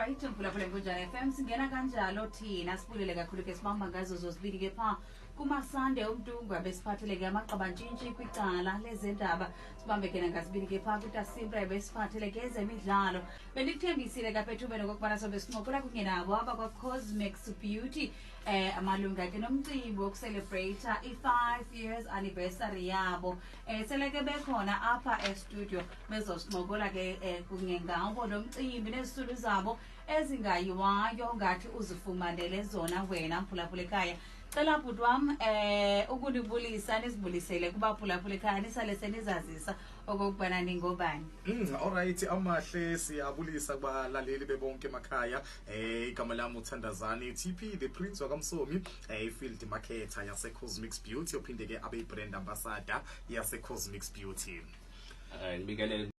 Alright, mphulaphula Nkunjana FM, singena kanjalo thina, sibulele kakhulu ke, sibamba ngazo zozibini ke phaa kumasande umntungwa besiphathele ke amagqabantshintshi kwicala lezendaba, sibambe ke nangazibini ke phaa kutasimpra besiphathele ke ezemidlalo. Bendikuthembisile kapha ethubeni okokubana sobe sincokola kunye nabo abakwa-Cosmex Beauty, amalunga ke nomcimbi wokucelebrata i-5 years anniversary yabo. Sele ke bekhona apha estudio bezosincokola ke kunye ngawo lo mcimbi nezisulu zabo ezingayiwayo ngathi uzifumanele zona wena mphulaphula ekhaya. Cela bhuti wam ukunibulisa, nizibulisele kubaphulaphula ekhaya, nisale senizazisa okokubana ningobani. Alright, amahle, siyabulisa kubalaleli bebonke emakhaya. Igama lami uThandazani TP the Prince wakaMsomi, field marketer yase Cosmix Beauty, ophinde ke abe brand ambassador yase Cosmix Beauty. Ngibingelele.